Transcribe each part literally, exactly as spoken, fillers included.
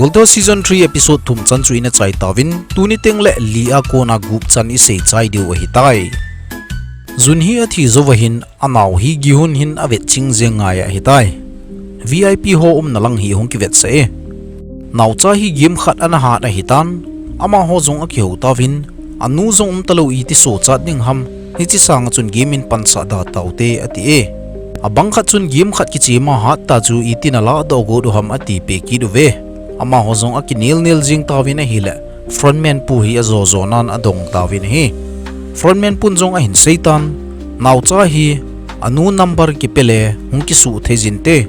Gol Toh season three episode thum chan chu ina chai tauvin, tuni teng le li a kona gup chan isei chai diu ahitai. Junhee athi jouva hin anao hi Gihun hin avetching jeng ngai ahitai. V I P ho umna lang hi hung kivetsah e. Naocha hi game khat ana hat ahitan, amaho jong akihou tauvin, anu jong umtalou iti sochat ding ham, hiche sanga chun game in pansah da taute ati e. Abang khat chun game khat kichem a hat ta chu iti naladoh got u ham atipeh kit uve. Amaho jong akinel nel jeng tauvin ahile, frontman pu hi ajo jo nan adong tauvin ahi. Frontman pun jong ahin seitan, naocha hi anu number kipe le hung kisuh thei jin te.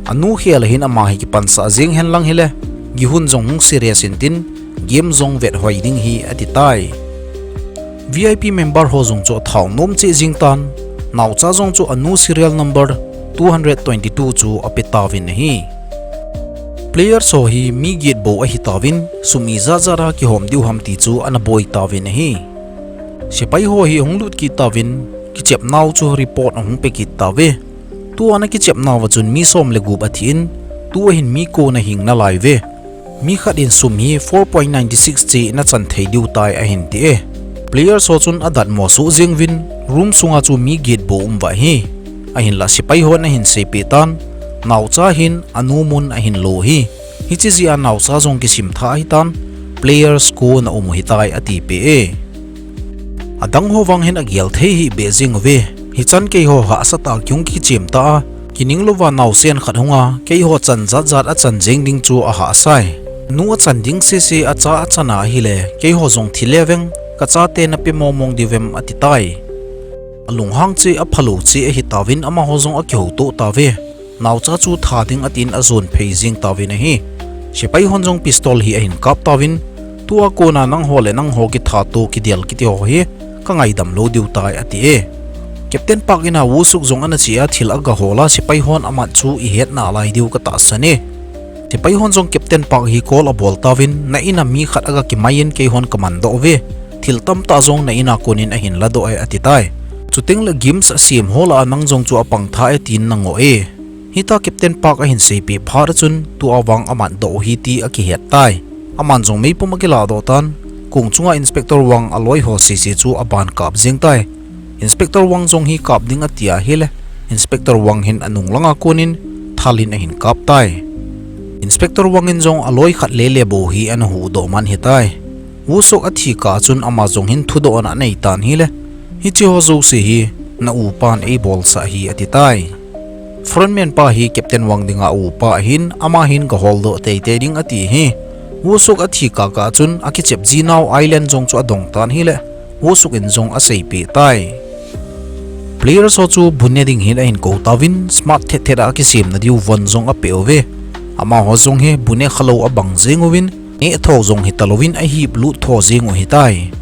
Anu khel a hin ama hi kipansah jeng hen lang hile, Gihun jong hung serious intin, game jong vet hoi ding hi atitai. V I P member ho jong chu athao nom cheh jeng tan, naocha jong chu anu serial number two hundred twenty-two chu ape tauvin ahi. Players ho hi mi get bou ahitauvin, sum ijat jat a kihom diu ham ti chu ana boi tauvin ahi. Sepai ho hi ahung lut kit tauvin, kichep nau chu report ahung pe kit tauve. Tua ana kichep nauva chun mi som le gup athi in, tua hin mi ko ana hing nalai uve. Mi khat in sum hi four point nine six cheh ana chan thei diu tai ahin ti e. Players ho chun adatmo soh jeng uvin, room sunga chu mi get bou um uva ahi. Ahinlah sepai hon ahin seipeh tan, naocha hin anu mun ahin lo ahi. Hiche jeh a naocha jong kisim tha ahitan, players ko ana um u ahitai atipeh e. Adang ho vang hin agel thei hih beh jeng uve. Hichan keiho hahsat a kihung kichem ta a, kining louva naosen khat hunga, keiho chan jat jat achan jeng ding chu ahahsa e. Nu achan ding sese acha achan a ahile, keiho jong thi le veng, kachate nape mong mong diu vem atitai. Alunghang cheh aphalou cheh ahitauvin amaho jong akihouto tauve. Naocha chu tha ding atin ajon phei jeng tauvin ahi. Sepai hon jong pistol hi ahin kap tauvin, tua kona nangho le nangho kitha to kidel kiti ho hi kangaidam lou diu tai ati e. Captain Park in a Woo-suk jong ana che a thil agahol a sepai hon amat chu ihet nalai diu katahsan e. Sepai hon jong Captain Park hi call abol tauvin, na in a mi khat agakimai in keihon kamandoh uve. Thil tamtah jong na in a konin ahin ladoh e atitai. Chuteng le games asem ho lah a nang jong chu apang tha e tin nangoh e. Hitia Captain Park ahin seipeh phat a chun tua vang amatdoh u ahi ti akihet tai. Aman jong meipum akiladoh tan, kong chunga Inspector Wang aloi ho sese chu aban kap jeng tai. Inspector Wang jong hi kap ding ati ahile, Inspector Wang hin anung langa konin thal in ahin kap tai. Inspector Wang in jong aloi khat lele bou hi ana huhdoh man ahitai. Woo-suk athi kah a chun ama jong hin thudohna anei tan ahile, hiche ho jouse hi na upan eibolsah ahi atitai. Frontman pa hi Captain Wang dinga aupa ahin, ama hin gaholdoh teitei ding ati ahi. Woo-suk athi kah kah a chun akichep jinau Island jong chu adong tan ahile, Woo-suk in jong aseipeh tai. Players ho chu bu ne ding hin ahin kou tauvin, smart thet thet a akisemna diu von jong apeh uve. Amaho jong hi bu ne khalou abang jeng uvin, neh tho jong hitalouvin ahip lut tho jeng u ahitai.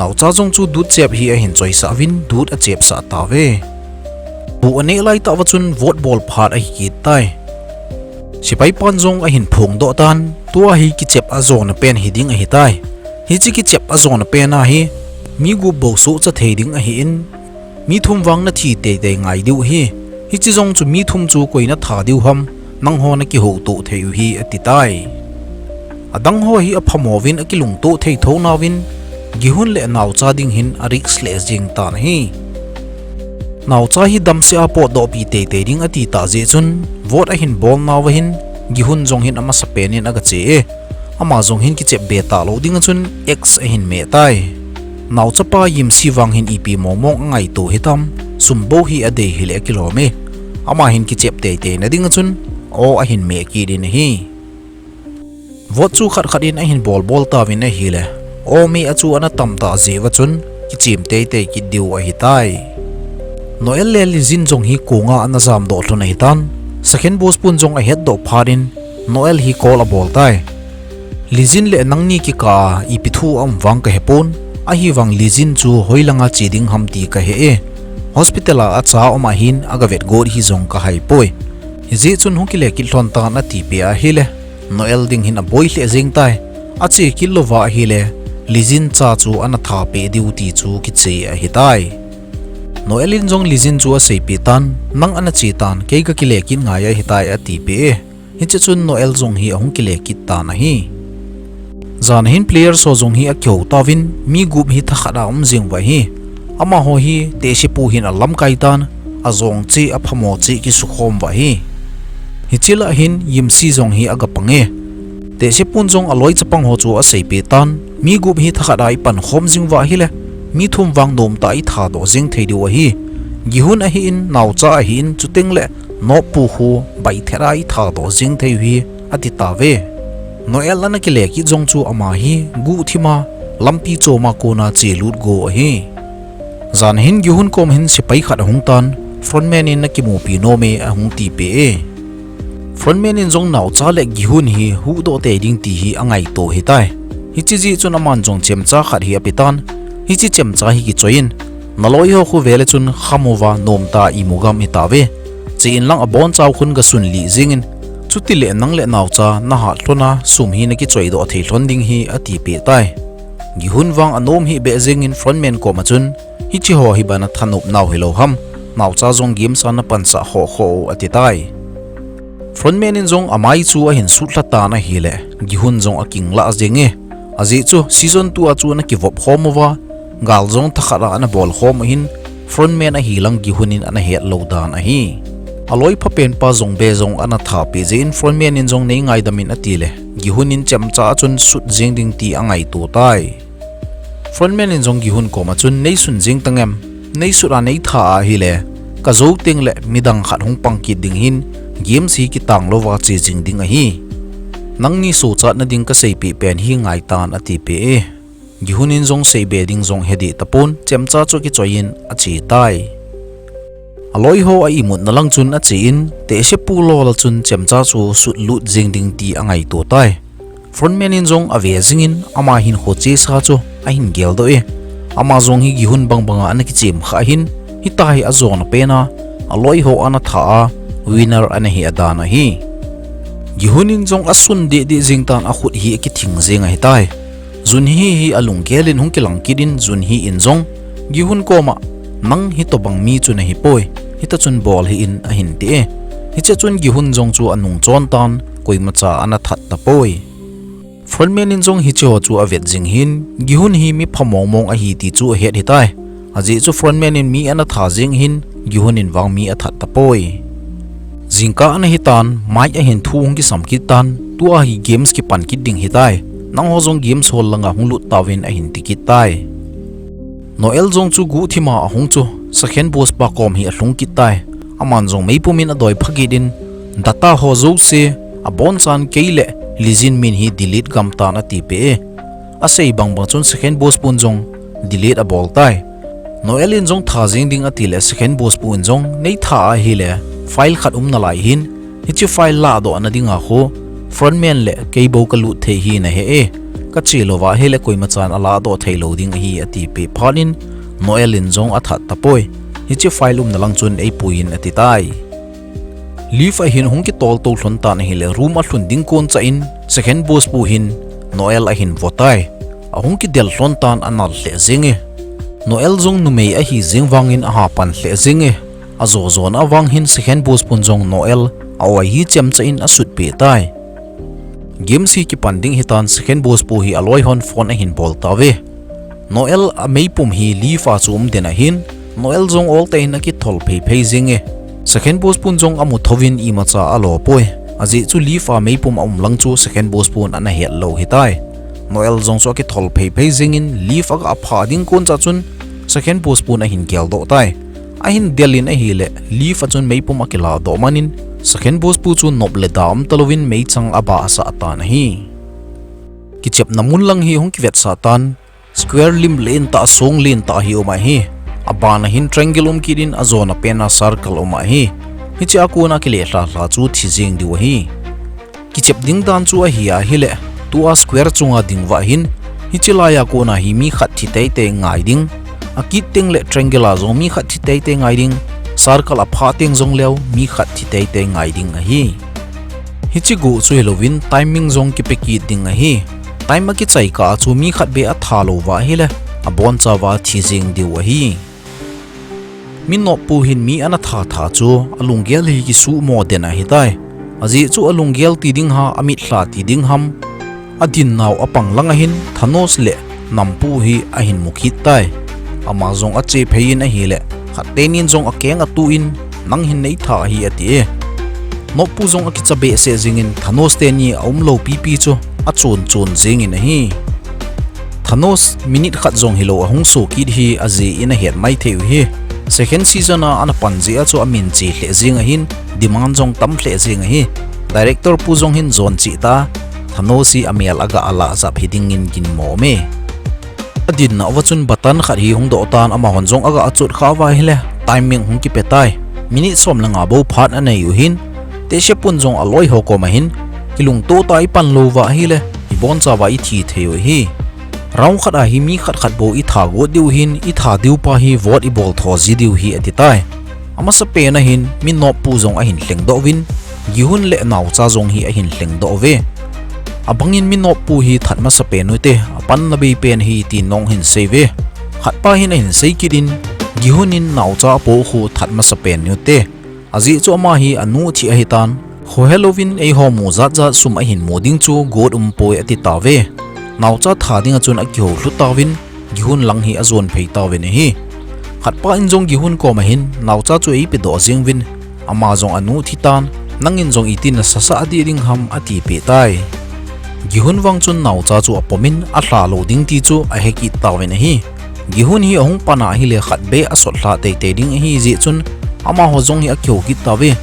Naocha jong chu dut chep hi ahin choisah uvin, dut achepsah tauve. Bu aneh laitah uva chun vote bol phat ahi kit tai. Sepai pan jong ahin phongdoh tan, tua hi kichep ajona pen hiding ahitai. Hiche kichep ajona pen a hi mi gup bou sohcha thei ding ahin, mi thum vang nathi teitei ngai diu ahi. Hiche jong chu mi thum chu koi natha diu ham, nangho nakihoutoh thei u ahi atitai. Adang ho hi aphamo uvin akilungtoh thei thou nauvin, Gihun le naocha ding hin arisk lheh jeng tan ahi. Naocha hi damsel a potdohpi teitei ding ati tah jeh chun, vote ahin bol nauva hin, Gihun jong hin amasapen in agache e. Ama jong hin kichep be talou dinga chun X ahin meh tai. Naochapa Yimsi vang hin ipi mong mong angaito hitam, sum bou hi adei hile akilom e. Ama hin kichep teitei na dinga chun O ahin meh kit in ahi. Vote chu khat khat in ahin bol bol tauvin ahile, O meh a chu ana tamtah jeh uva chun kichem teitei kit diu ahitai. Noel le Lijin jong hi konga ana jamdoh lhon ahitan, second boss pun jong ahetdoh phat in Noel hi call abol tai. Lijin le nangni kikah a ipi thu aum vang kahepon, ahivang Lijin chu hoilanga che ding ham ti kahe e. Hospital a acha um ahin agavet got hijong kahaipoi. Hijeh chun hung kile kit lhon tan atipeh ahile, Noel ding hin aboi lheh jeng tai. Ache kit louva ahile, Lijin cha chu ana thapeh diu ti chu kiche ahitai. Noel in jong Lijin chu aseipeh tan, nang ana che tan, kei kakile kit ngai ahitai atipeh e. Hiche chun Noel jong hi ahung kile kit tan ahi. Jan hin players ho jong hi akihou tauvin, mi gup hi thakhat a um jing uva ahi. Amaho hi tehsepu hin alamkai tan, ajong cheh, aphamo cheh kisukhom uva ahi. Hiche lah hin Yimsi jong hi aga pang e. Tehsepun jong aloi chapang ho chu aseipeh tan, mi gup hi thakhat a ipankhom jing uva ahile, mi thum vang nomtah a ithadoh jeng thei diu ahi. Gihun ahin, naocha ahin, chuteng le noppu khu baithet a ithadoh jeng thei u ahi, ati tauve. Noel ana kile kit jong chu ama hi guhthim a, lampi chom a kona chelut go ahi. Jan hin Gihun kom hin sepai khat ahung tan, Frontman in nakimupi nom e, ahung tipeh e. Frontman in jong naocha le Gihun hi huhdoh tei ding ti hi angaito ahitai. Hiche jeh chun aman jong chemcha khat hi apetan, hiche chemcha hi kichoi in, naloi ho khu vele chun kham uva nomtah a imu gam hitauve. Che inlang abonchau khun gasun lih jeng in, chutile nang le naocha nahat lhon a sum hi nakichoi doh thei lhon ding ahi, atipeh tai. Gihun vang anom hih beh jeng in Frontman kom a chun, hiche ho hi bana thanop nau hilou ham, naocha jong games a napansah khoh khoh u, ati tai. Frontman in jong amai chu ahin sutlha tan ahile, Gihun jong akinglah jeng e. Ajeh chu season two a chu ana kivop khom uva, gal jong thakhat a ana bol khom u ahin, Frontman ahilang Gihun in ana het lou dan ahi. Aloi phapen pa Jongbe jong ana thapeh jeh in Frontman in jong nei ngaidam in atile, Gihun in chemcha a chun sut jeng ding ti angaito tai. Frontman in jong Gihun kom a chun, neisun jeng tangem, neisut a neitha ahile, kajou teng le midang khat hung pang kit ding ahin, games hi kitang louva che jing ding ahi. Nangni sochatna ding kaseipeh pen hi ngaitan, atipeh e. Gihun in jong seibe ding jong hedih tapon, chemcha chu akichoi in ache tai. Aloi ho a imutna lang chun ache in, tehsepu lol a chun chemcha chu sutlut jeng ding ti angaito tai. Frontman in jong ave jing in, ama hinkho chesa chu ahin geldoh e. Ama jong hi Gihun bangbang a ana kichem kha ahin, hitia hi ajona pen a, aloi ho ana tha a, winner ana hi adan ahi. Gihun in jong asun deh deh jeng tan, akhut hi akithing jeng ahitai. Junhee hi alunggel in hung kilang kit in, Junhee in jong Gihun kom a, nang hitobang mi chu nahipoi, hita chun bol hih in, ahin ti e. Hiche chun Gihun jong chu anungchon tan, koimacha ana that tapoi. Frontman in jong hiche ho chu avet jing hin, Gihun hi mi pha mong mong ahi ti chu ahet hitai. Ajeh chu Frontman in mi ana tha jeng hin, Gihun in vang mi athat tapoi. Jingkah ana hitan, mic a hin thu hung kisam kit tan, tua hi games kipan kit ding hitai. Nangho jong games hall langa hung lut tauvin, ahin ti kit tai. Noel jong chu guhthim a ahung chu, second boss pa kom hi alhung kit tai. Aman jong meipum in adoi pha kit in, data ho jouse, abonchan kei le Lee Jin Min hi delete gam tan, atipeh e. Asei bangbang chun second boss pun jong delete abol tai. Noel in jong tha jeng ding atile second boss pun jong, neitha ahile file khat um nalai hin, hiche file lahdoh na dinga khu Frontman le kei bou kalut thei hi nahe e. Kache louva ahile koimachan alahdoh thei lou ding ahi, atipeh phat in Noel in jong athat tapoi. Hiche file umna lang chun eipui in, ati tai. Lift a hin hung kitol tou lhon tan ahile, room alhun ding kon cha in second boss pu hin Noel ahin vo tai. Ahung kidel lhon tan, anal lheh jeng e. Noel jong numei ahi jeng vangin aha pan lheh jeng e. Ajo jona vang hin second boss pun jong Noel a-oi hi chemcha in asutpeh tai. Games hi kipan ding hitan, second boss pu hi aloi hon phone ahin bol tauve. Noel a meipum hi lift a chu um den ahin, Noel jong oltah in akithol phei phei jeng e. Second boss pun jong amu thouvin imacha alo poi. Ajeh chu lift a meipum aum lang chu second boss pun ana het lou hitai. Noel jong chu akithol phei phei jengin lift aga phah ding kon cha chun second boss pun ahin geldoh tai. Ahin del in ahile, lift a chun meipum akilahdoh man in, second boss pu chu nop le da um talouvin meichang abahsah tan ahi. Kichepna mun lang hi hung kivetsah tan, square lim lentah, song lentah hi um ahi. Aban a hin triangle um kit in, ajona pen a circle um ahi. Hiche a kona kile lha lha chu thi jeng diu ahi. Kichep ding dan chu ahi ahile, tua square chunga ding uva hin, hiche laiya kona hi mi khat thi teitei ngai ding. Akit teng le triangle a jong mi khat thi teitei ngai ding. Circle aphah teng jong leu mi khat thi teitei ngai ding ahi. Hiche guh chu hilouvin timing jong kipe kit ding ahi. Time akichai kah a chu mi khat beh atha lou uva ahile, abonchauva thi jeng diu ahi. Mi nop pu hin mi ana tha tha chu alunggel hi kisuhmo den ahitai. Ajeh chu alunggel ti ding ham, amitlha ti ding ham, adin nau apang lang ahin Thanos le Nampu hi ahin mu kit tai. Ama jong ache phei in ahile, khat tenin jong akeng atuh in, "Nang hin nei tha ahi," ati e. Noppu jong akicha behseh jingin Thanos teni aumlou pipi chu achon chon jingin ahi. Thanos minute khat jong hilou ahung so kit hi ajeh in ahet mai thei u hi. Second season a ana pan jeh a chu amin che lheh jing ahin, demand jong tam lheh jing ahi. Director pu jong hin jon cheh ta, Thanos hi amel aga alah jap hi dingin ginmo me. Adin nauva chun button khat hi hung doh tan, amahon jong aga achot kha uva ahile, timing hung kipe tai. Minute som le nga bou phat anei u hin, tehse pun jong aloi ho koma hin, "Kilungto tah, ipan lou uva ahile, iboncha uva ithi thei u ahi. Round khat a hi mi khat khat bou itha got diu hin, itha diu pa hi vote ibol tho ji diu ahi," ati tai. Amasapen a hin mi noppu jong ahin lheng doh uvin, Gihun le naocha jong hi ahin lheng doh uve. Abangin mi noppu hi that masapen u hite, apanna bei pen ahi tin ahung hin sei uve. Khatpa hin ahin sei kit in, Gihun in naocha apoh khu that masapen u hite. Ajeh chu ama hi anu thi ahitan, khohe louvin eiho mu jat jat sum ahin mu ding chu got umpoi ati tauve. Naocha that dinga chun akihou lhu tauvin, Gihun lang hi ajon phei tauvin ahi. Khatpa in jong Gihun koma hin, "Naocha chu eipe doh jing uvin, ama jong anu thi tan, nangin jong iti nasasa adih ding ham," ati peh tai. Gihun vang chun naocha chu apomin alha lou ding ti chu ahe kit tauvin ahi. Gihun hi ahung pan a ahile khat beh asot lha teitei ding ahi jeh chun amaho jong hi akihou kit tauve.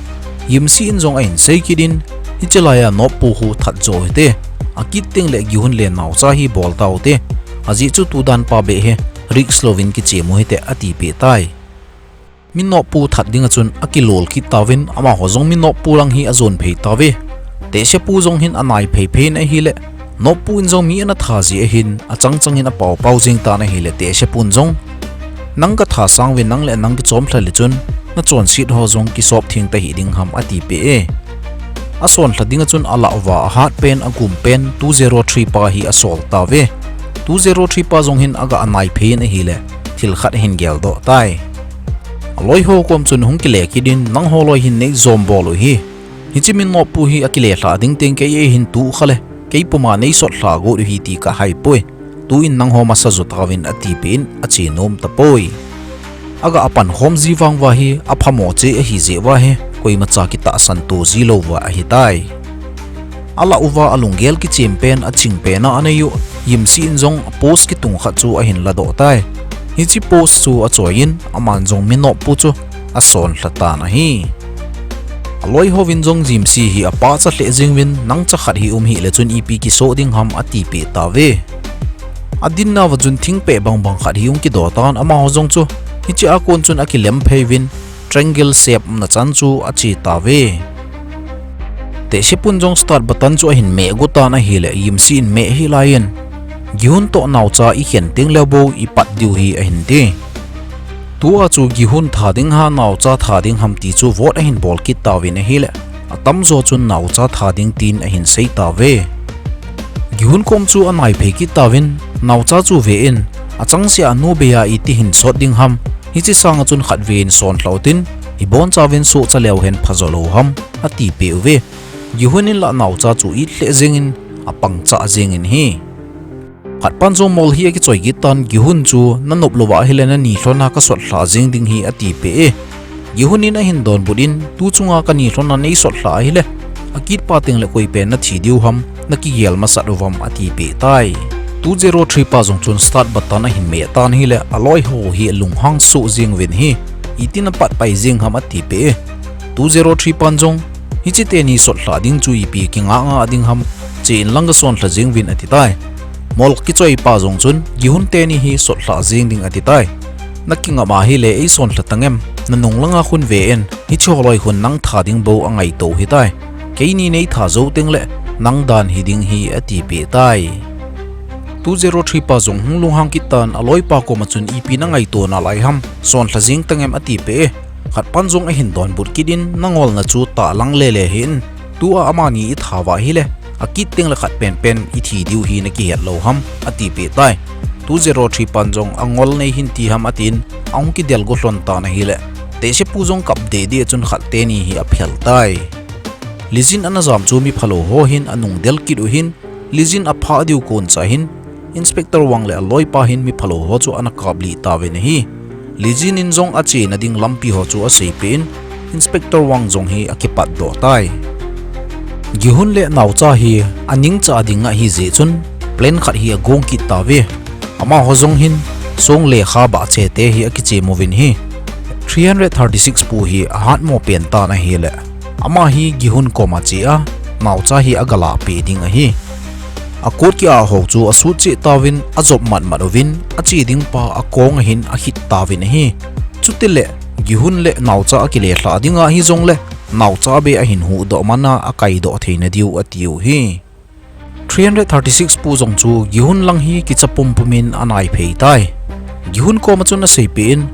Yimsi in jong ahin sei kit in, "Hiche laiya noppu khu that jo hite. Akit teng le Gihun le naocha hi bol tau hite. Ajeh chu tudan pa beh hi risk louvin kichem u hite," ati peh tai. Mi noppu that dinga chun akilol kit tauvin, amaho jong mi noppu lang hi ajon phei tauve. Tehse pu jong hin anai phei phei in ahile, noppu in jong mi ana that jeh ahin, achang chang in apao pao jing tan ahile, tehse pun jong, "Nang katha sang uvin, nang le nang kichom lha le chun, nachonset ho jong kisop theng ta hih ding ham," ati peh e. Asonlha dinga chun alah uva ahat pen, agum pen, two zero three pa hi asol tauve. Two zero three pa jong hin aga anai phei in ahile, thil khat ahin gel doh tai. Aloi ho kom chun hung kile kit in, "Nangho loi hin nei jom bol u hi. Hiche mi noppu hi akile lha ding teng kei eihin tu kha le, kei puma nei sot lha got u hi ti kahai poi. Tuin nangho masa jo tauvin," ati peh in ache nom tapoi. Aga apan khom ji vang uva hi, aphamo cheh ahi jeh uva hi, koimacha kitahsan to ji lou uva ahi tai. Alah uva alunggel kichem pen, aching pen a anei u, Yimsi in jong post kitung khat chu ahin ladoh tai. Hiche post chu achoi in, aman jong mi noppu chu asonlha tan ahi. Aloi hovin jong Yimsi hi apachat lheh jing uvin, "Nang cha khat hi um hih le chun ipi kisoh ding ham," ati peh tauve. Adin nauva chun thingpeh bang bang khat hi hung kido tan, amaho jong chu hiche a kon chun akilem phei uvin, triangle shape umna chan chu ache tauve. Tehse pun jong start button chu ahin meh got tan ahile, Yimsi in meh hih laiyin, "Gihun toh naocha ikhen teng leh bou ipat diu ahi," ahin ti. Tua chu Gihun that ding ham, naocha that ding ham ti chu vote ahin bol kit tauvin ahile, atamjo chun naocha that ding tin ahin sei tauve. Gihun kom chu anai phei kit tauvin, "Naocha chu ve in, achangseh a nu bei a iti hin sot ding ham, hiche sanga chun khatvei in sonlha utin, ibonchauvin sohcha leu hen phajo lou ham," ati peh uve. Gihun in lah naocha chu it lheh jengin, apang chah jengin ahi. Khatpan jong mol hi akichoi kit tan, Gihun chu, "Nanop louva ahile nani lhona kasot lha jeng ding ahi," ati peh e. Gihun in ahin donbut in, "Tu chunga kani lhona nei sot lha ahile, akit pa teng le koi pen nathi diu ham, nakigel masat uvem," ati peh tai. Two zero three pa jong chun start button ahin meh tan ahile, aloi ho hi alunghang soh jeng uvin ahi. "Iti napat pai jeng ham?" ati peh e. Two zero three pan jong, "Hiche teni sot lha ding chu ipi kingah ngah ding ham, che in lang kasonlha jeng uvin," ati tai. Mol kichoi pa jong chun, "Gihun teni hi sot lha jeng ding," ati tai. "Nakingam ahile eisonlha tangem, nanung langa khun ve in, hiche holoi khun nang that ding bou angaito ahitai. Keini nei that jou teng le, nang dan hiding ahi," ati peh tai. Two zero three pa jong hung lunghang kit tan, aloi pa koma chun, "Ipi nangaito nalai ham, sonlha jeng tangem?" ati peh e. Khatpan jong ahin donbut kit in, "Nangolna chu tah lang lele hih in, tua amani ithat uva ahile, akit teng le khat penpen ithi diu ahi nakihet lou ham?" ati peh tai. Two zero three pan jong, "Angol nei hin ti ham," atin, ahung kidel go lhon tan ahile, tehse pu jong kap deh deh chun khat teni hi aphel tai. Lijin ana jam chu miphalou ho hin anung del kit u hin, Lijin apha diu kon cha hin, Inspector Wang le aloipa hin miphalou ho chu ana kap lih tauvin ahi. Lijin in jong achena ding lampi ho chu aseipeh in, Inspector Wang jong hi akipat doh tai. Gihun le naocha hi aningcha ding ahi jeh chun plan khat hi agong kit tauve. Amaho jong hin song le kha bah chete hi akichem uvin ahi. Three hundred thirty-six pu hi ahatmo pen tan ahile, ama hi Gihun koma che a, naocha hi agalah peh ding ahi. Akot ki-ah ho chu asut cheh tauvin, ajop matmat uvin, ache ding pa akong ahin ahit tauvin ahi. Chutile, Gihun le naocha akile lha ding ahi jongle, naocha beh ahin huhdoh man a akaidoh theina diu atiu ahi. Three hundred thirty-six pu jong chu Gihun lang hi kicha pumpum in anai phei tai. Gihun koma chun aseipeh in,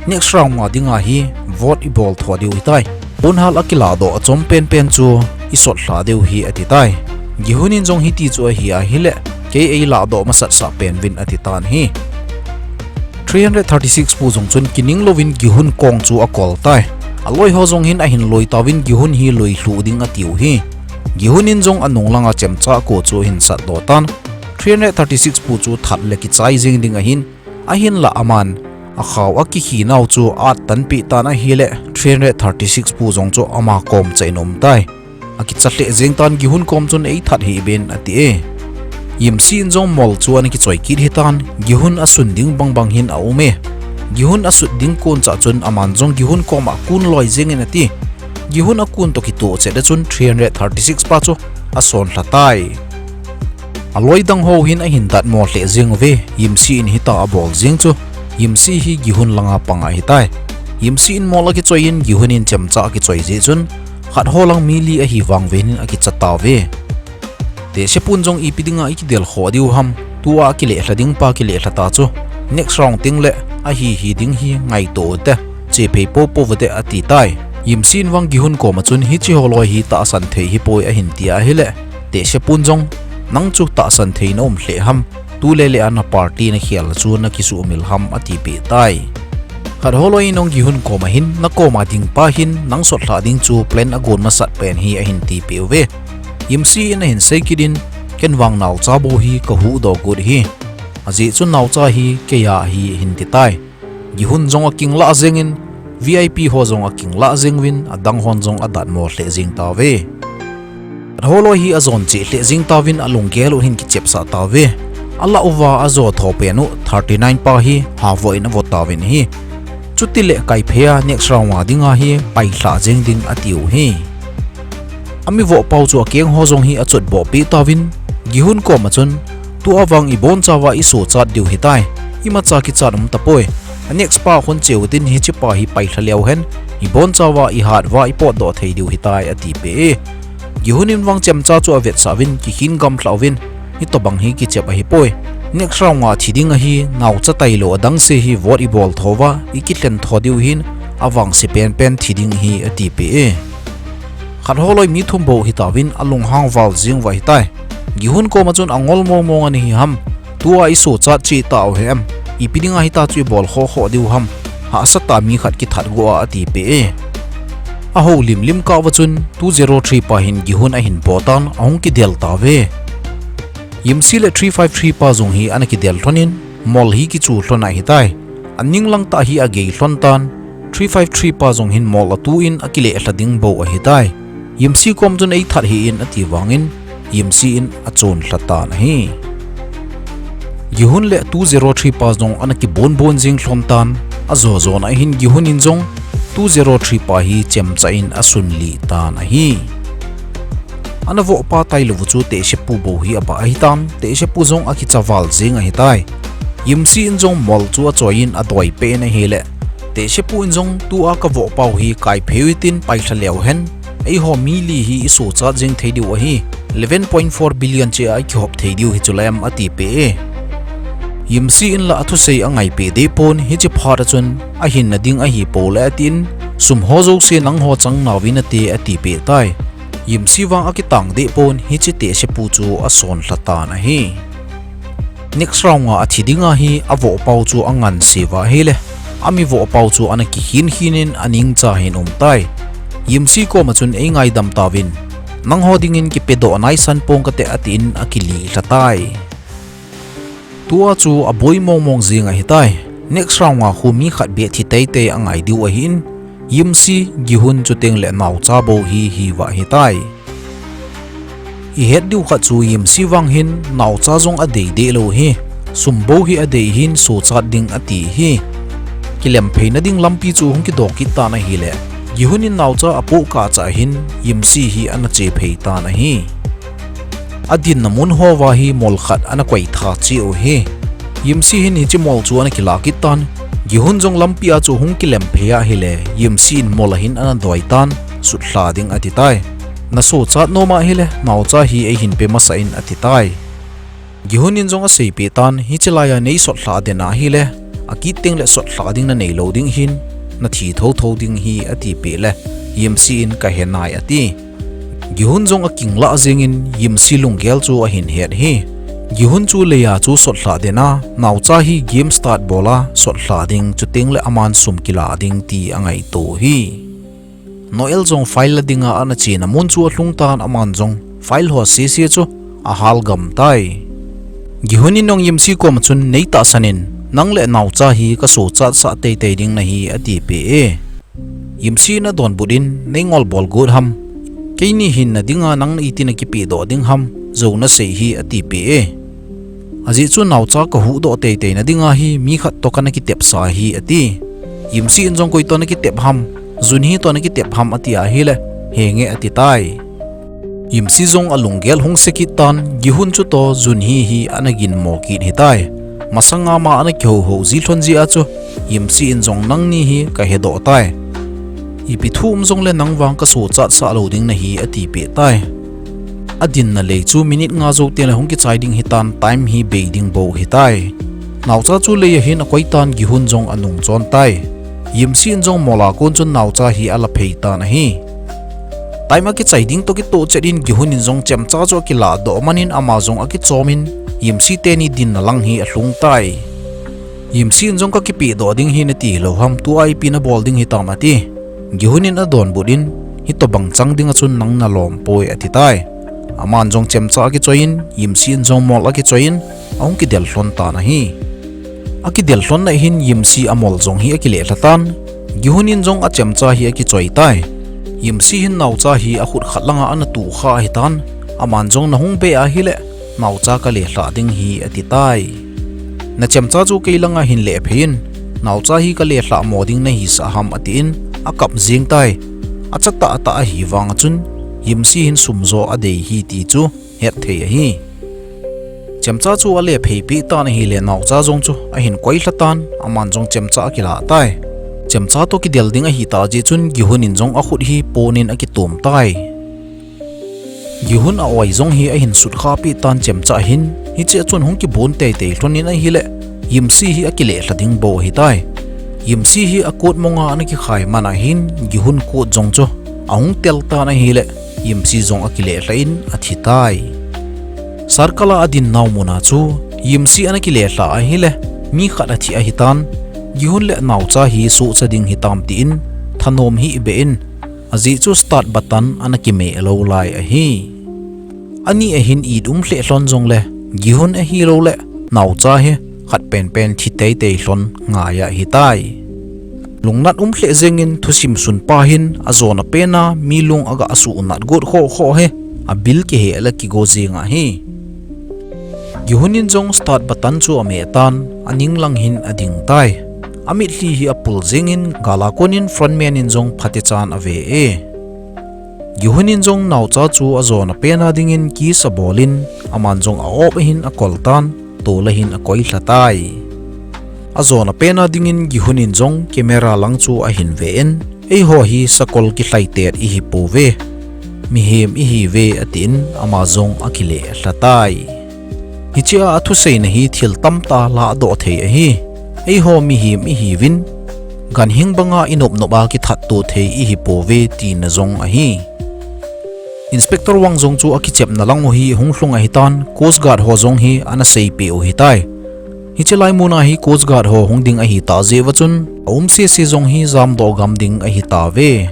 next round a dinga hi vote ibol tho diu ahitai. Ponhal akilah doh achom penpen chu isot lha diu ahi ati tai. Gihun in jong hiti chu ahi ahile, kei eilah doh masat sah pen uvin ati tan ahi. Three hundred thirty-six pu jong chun kining louvin Gihun kong chu akol tai. Aloi ho jong hin ahin loi tauvin Gihun hi loi lhuh ding atiu ahi. Gihun in jong anung langa chemcha ko chu ahin sat doh tan. Three hundred thirty-six pu chu that le kichai jeng ding ahin, ahinlah aman akhao a kikhi nau chu at tan peh tan ahile, three hundred thirty-six pu jong chu ama kom cha in aum tai. Akicha lheh jeng tan Gihun kom chun eithat hih uvin ati e. Yimsi in jong mol chu ana kichoi kit ahitan, Gihun asun ding bangbang hin aum e. Gihun asut ding kon cha chun aman jong Gihun koma kun loi jeng in ati. Gihun akun toh kitoh chet a chun three hundred thirty-six pa chu asonlha tai. Aloi dang ho hin ahin datmo lheh jeng uve, Yimsi in hita abol jeng chu, Yimsi hi Gihun langa pang ahitai. Yimsi in mol akichoi in Gihun in chemcha akichoi jeh chun, khat ho lang mi li ahi vang uvin akicha tauve. Tehse pun jong ipi dinga ikidel khoh diu ham, tua kileh lha ding pa kileh lha ta chu, next round teng le ahi hi ding hi ngaito ute, che phei popo ute ati tai. Yimsi in vang Gihun koma chun hiche ho loi hi tahsan thei hipoi ahin ti ahile, Tehse pun jong, nang chu tahsan thei na um lheh ham, tu le le a na party na khel chu na kisuhmil ham ati peh tai. Khat ho loi in jong Gihun koma hin, na koma ding pa hin, nang sot lha ding chu plan agon masat pen ahi ahin ti peh uve. Yimsi in ahin sei kit in, ken vang naocha bou hi kahuhdoh got ahi. Ajeh chu naocha hi keiya ahi ahin ti tai. Gihun jong akinglah jeng in, V I P ho jong akinglah jeng uvin, adang hon jong adatmo lheh jeng tauve. Khat ho loi hi ajon cheh lheh jeng tauvin alunggel u hin kichepsah tauve. Alah uva ajo tho pen u thirty nine pa hi havoh in avoh tauvin ahi. Chutile kaiphei a next round a dinga hi pailha jeng ding atiu ahi. Ami voh pau chu akeng ho jong hi achotboh peh tauvin, Gihun koma chun, tua vang ibonchauva isochat diu ahitai, imacha kichat um tapoi. A next pa hon che utin hiche pa hi pailha leu hen, ibonchauva ihat uva ipotdoh thei diu ahitai ati peh e. Gihun in vang chemcha chu avetsah uvin, kikhin gamlha uvin, hitobang hi kichep ahipoi. Next round a thi ding ahi, naocha tailou adangse hi vote ibol tho uva, ikilhen tho diu ahin, avangse penpen thi ding ahi ati peh e. Khat ho loi mi thum bou hitauvin alunghang val jeng uva ahitai. Gihun koma chun angol mong mong ana hi ham. Tua isochat cheh tau hem. Ipi dinga hita chu ibol khoh khoh diu ham. Hahsatah mi khat kithat go a ati peh e. Ahoulim lim kah uva chun two zero three pa hin Gihun ahin po tan ahung kidel tauve. Yimsi le three five three pa jong hi ana kidel lhon in, mol hi kichu lhon ahitai. Aning lang tah hi agei lhon tan, three five three pa jong hin mol atu in akileh lha ding bou ahitai. Yimsi kom chun eithat hih in ati vangin, Yimsi in achon lha tan ahi. Gihun le two zero three pa jong ana kibon bon jeng lhon tan, ajo jon a hin Gihun in jong two zero three pa hi chemcha in asun lih tan ahi. Ana voh pa tailou u chu Tehse pu bou hi abah ahitan, Tehse pu jong akicha val jeng ahitai. Yimsi in jong mol chu achoi in adoi peh in ahile, Tehse pu in jong tua kavoh pau hi kaiphei utin pailha leu hen, eiho mi li hi isochat jeng thei diu ahi, eleven point four billion cheh a ikihop thei diu hichu lem ati peh e. Yimsi in la athusei angai peh deh pon, hiche phat a chun ahinna ding ahipou le atin, sum ho jouse nangho chang nauvin ate ati peh tai. Yimsi vang akitang deh pon, hiche Tehse pu chu asonlha tan ahi. Next round a athi dinga hi avoh pau chu anganse uva ahile, ami voh pau chu ana kikhin khin in aningcha hin um tai. Yimsi koma chun eingaidam tauvin, Nangho dingin kipedoh naisan pong kate, atin akilih lhatai. Tua chu aboi mongmong jing ahitai. Next round a khu mi khat beh thi teitei angai diu ahin, Yimsi, Gihun chuteng le naocha bou hi hiva hitai. Ihet diu khat chu Yimsi vang hin naocha jong adei deh lou hi, sum bou hi adei hin sochat ding ati hi. Kilem pheina ding lampi chu hung kidoh kit tan ahile, Gihun in naocha apoh kah cha hin Yimsi hi ana che phei tan ahi. Adinna mun hoa hi mol khat ana koi tha cheh u hi. Yimsi hin hiche mol chu ana kilah kit tan. Gihun jong lampi a chu hung kilem phei ahile, Yimsi in mol a hin ana doi tan, sutlha ding ati tai. Nasochat nom ahile, naocha hi eihin pe masa in ati tai. Gihun in jong aseipeh tan, hiche laiya nei sotlha den ahile, akit teng le sotlha ding nanei lou ding hin, nathi thotho ding hi ati peh le, Yimsi in kahe nai ati. Gihun jong akinglah jengin Yimsi lunggel chu ahin het hi. Gihun chu leiya chu sotlha den a, naocha hi game start bol a sotlha ding chuteng le aman sum kilah ding ti angaito hi. Noel jong file la dinga ana chena mun chu alhung tan aman jong file ho sese chu ahal gam tai. Gihun in jong Yimsi koma chun nei tahsan in, nang le naocha hi kasochat sah teitei ding nahi ati peh e. Yimsi in adonbut in, nei ngol bol got ham. Keini hinna dinga nang itin nakipedoh ding ham, jou nasei hi ati peh e. Ajeh chu naocha kahuhdoh teitei na dinga hi mi khat toh kana kitepsa hi ati. Yimsi in jong koi toh nakitep ham, Junhee toh nakitep ham ati ahile, henge ati tai. Yimsi jong alunggel hung se kit tan, Gihun chutoh Junhee hi ana ginmo kit hitai. Masanga ama ana kihouhou ji lhon jeh a chu, Yimsi in jong nangni hi kahedoh tai. Ipi thu um jongle nang vang kasochat sah lou ding nahi ati peh tai. Adinna lei chu minute nga jou teng le hung kichai ding hitan time hi bei ding bou hitai. Naocha chu leiya hin akoi tan Gihun jong anung chon tai. Yimsi in jong mol a kon chun naocha hi ala phei tan ahi. Time akichai ding toh kitoh chet in Gihun in jong chemcha chu akilah doh man in ama jong akichom in Yimsi teni dinna lang hi alhung tai. Yimsi in jong kakipedoh ding hi nati lou ham, tua ipi nabol ding hitam ati. Gihun in adonbut in, hitobang chang dinga chun nang nalom poi ati tai. Aman jong chemcha akichoi in, Yimsi in jong mol akichoi in, ahung kidel lhon tan ahi. Akidel lhon na hin Yimsi amol jong hi akileh lha tan. Gihun in jong achemcha hi akichoi tai. Yimsi hin naocha hi akhut khat langa ana tukha ahitan. Aman jong nahung be ahile, naocha kaleh lhah ding hi ati tai. Nachemcha chu kei langa hin leh phei in, naocha hi kaleh lhah mo ding nahisah ham atin, akap jing tai. Acha tahtah ahi vang chun, Yimsi hin sum jo adei hi ti chu hetthei ahi. Chemcha chu aleh phei peh tan ahile naocha jong chu ahin koi lha tan, aman jong chemcha akilah tai. Chemcha toh kidel ding ahitah jeh chun Gihun in jong akhut hi pon in akitom tai. Gihun a-oi jong hi ahin sutkha peh tan chemcha hin, hichea chun hung kibon teitei lhon in ahile, Yimsi hi akileh lha ding bou ahitai. Yimsi hi a coat monga ana kikhai man ahin, Gihun coat jong chu ahung tel tan ahile, Yimsi jong akileh lha in athi tai. Circle a adin nau muna chu, Yimsi ana kileh lha ahile, mi khat athi ahitan, Gihun le naocha hi suhcha ding hitam tin, thanom hih beh in, ajeh chu start button ana kimeh lou lai ahi. Ani ahin it um lheh lhon jongle, Gihun ahiloule, naocha hi khat penpen thi teitei lhon ngai ahitai. Lungnat um lheh jengin thusim sunpa hin ajona pena mi lung aga suhnat got khohkhoh hi abil kiheh le kigo jeng ahi. Gihun in jong start button chu ameh tan, aning lang hin ading tai. Amitlhi hi apul jengin, gal a konin frontman in jong phatechan ave e. Gihun in jong naocha chu ajona pena dingin kiss abol in, aman jong a-op ahin akol tan, tol ahin akoi lha tai. Ajona pena dingin Gihun in jong camera lang chu ahin ve in, eiho hi sakol kilhai tet ihi pouve. Mihem ihiuve atin ama jong akileh lha tai. Hichea athuseina hi thil tamtah lahdoh thei ahi. Eiho mihem ihiuvin, ganhing banga inopnop a kithatto thei ihi pouve tina jong ahi. Inspector Wang jong chu akichepna lang u hi hung lhung ahitan, Coast Guard ho jong hi ana seipeh u hitai. Hiche lai muna hi Coast Guard ho hung ding ahitah jeh uva chun, aum sese jong hi jamdoh gam ding ahitauve.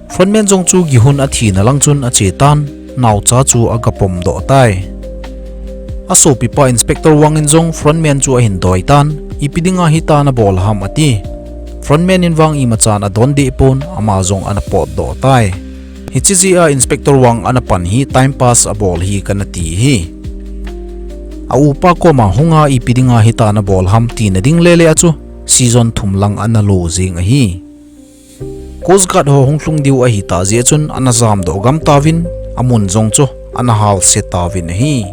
Frontman jong chu Gihun athina lang chun ache tan, naocha chu agapom doh tai. Asopipa Inspector Wang in jong Frontman chu ahin doi tan, ipi dinga hitia nabol ham ati. Frontman in vang imachan adon deh pon, ama jong ana potdoh tai. Hiche jeh a Inspector Wang ana pan hi time pass abol hi kana ti hi. A upa koma hunga ipi dinga hitia nabol ham tina ding lele a chu season thum lang ana lo jing ahi. Coast Guard ho hung lhung diu ahitah jeh chun ana jamdoh gam tauvin, amun jong chu ana halse tauvin ahi.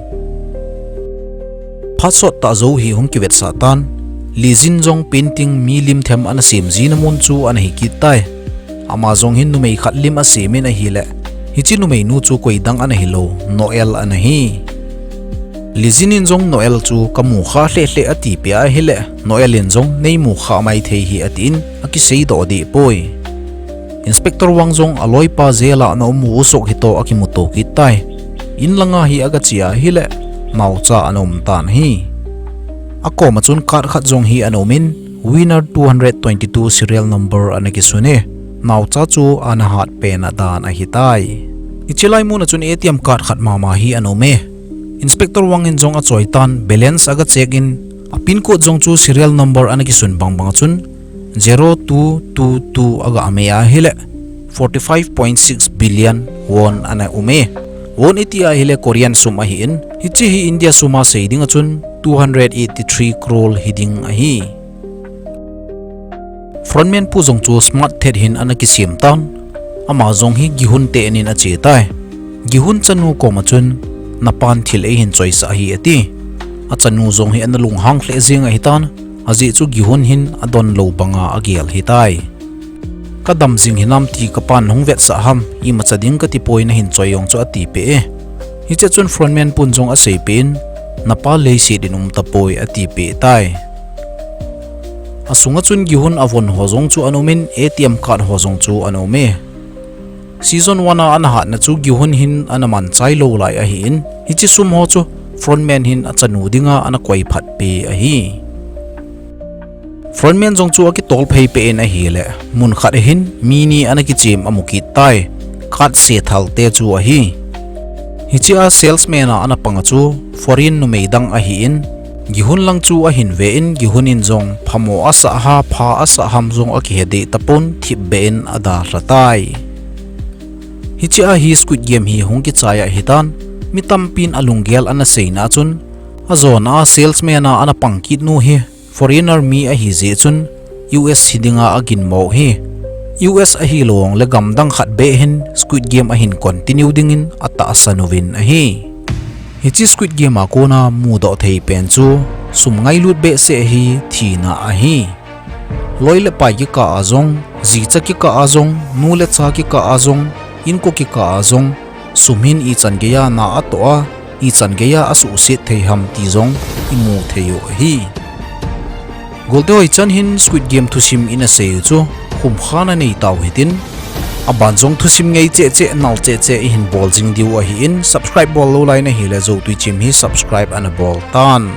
Phat sot tah jou hi hung kivetsah tan, Li Jin jong painting mi lim them ana sem jina mun chu ana hi kit tai. Ama jong hin numei khat lim asem in ahile, hiche numeinu chu koidang ana hilou, Noel ana hi. Li Jin in jong Noel chu kamu kha lheh lheh atipeh ahile, Noel in jong neimu kha maithei hi atin akiseidoh deh poi. Inspector Wang jong aloipa jail a ana um u sot hitoh akimuto kit tai. In langa hi agache ahile, naocha ana um tan ahi. Akoma chun card khat jong hi ana um in, winner two hundred twenty-two serial number ana kisun e. Naocha chu ana hatpen a dan ahitai. Hiche lai muna chun A T M card khat mama hi ana um e. Inspector Wang in jong achoi tan, balance aga check in, a pin code jong chu serial number ana kisun bang bang a chun zero two two two aga um e ahile, forty-five point six billion won ana um e. Won iti ahile Korean sum ahin, hiche hi India sum a sei ding a chun two hundred eighty-three crore hiding ahi. Frontman pu jong chu smart thet hin ana kisem tan, ama jong hi Gihun te in in ache tai. Gihun chanu koma chun, napan thil eihin choisah ahi ati. Achanu jong hi ana lunghang lheh jeng ahitan, ajeh chu Gihun hin adon lou banga agel ahitai. Kadam jing hinam ti kapan hung vetsah ham, imacha ding kati poi nahin choi jong chu atipeh e. Hiche chun Frontman pun jong aseipeh in, napa leiset in um tapoi atipeh tai. Asunga chun Gihun avon ho jong chu ana um in, A T M card ho jong chu ana um e. Season one a ana hatna chu Gihun hin ana manchai lou lai ahin, hiche sum ho chu Frontman hin achanu dinga ana koi phat peh ahi. Frontman jong chu akitol phei peh in ahile, mun khat ahin mi ni ana kichem amu kit tai, card se thal te chu ahi. Hiche a salesman a ana pang a chu foreign numei dang ahin, Gihun lang chu ahin ve in, Gihun in jong phamo asah ham, pha asah ham jong akihe deh tapon, thipbeh in adalha tai. Hiche a hi Squid Game hi hung kichai ahitan, mi tampin alunggel ana seina chun, ajona a salesman a ana pang kit nu hi foreigner mi ahi jeh chun U S hi dinga aginmo hi. U S ahilou jongle gamdang khat beh hin Squid Game ahin continue dingin atahsan uvin ahi. Hiche Squid Game a kona mudoh thei pen chu sum ngailut behseh hi thina ahi. Loi le pai kikah a jong, ji cha kikah a jong, nu le cha kikah a jong, inko kikah a jong, sum hin ichan geiya na atoh a, ichan geiya asuhset thei ham ti jong imu thei u ahi. Golte hoi chan hin Squid Game thusim ina sei u chu khumkha nanei tau hitin, aban jong thusim ngei cheh cheh, nal cheh cheh ihin bol jing diu ahin, subscribe bol lou lai nahile joutui chim hi subscribe ana bol tan.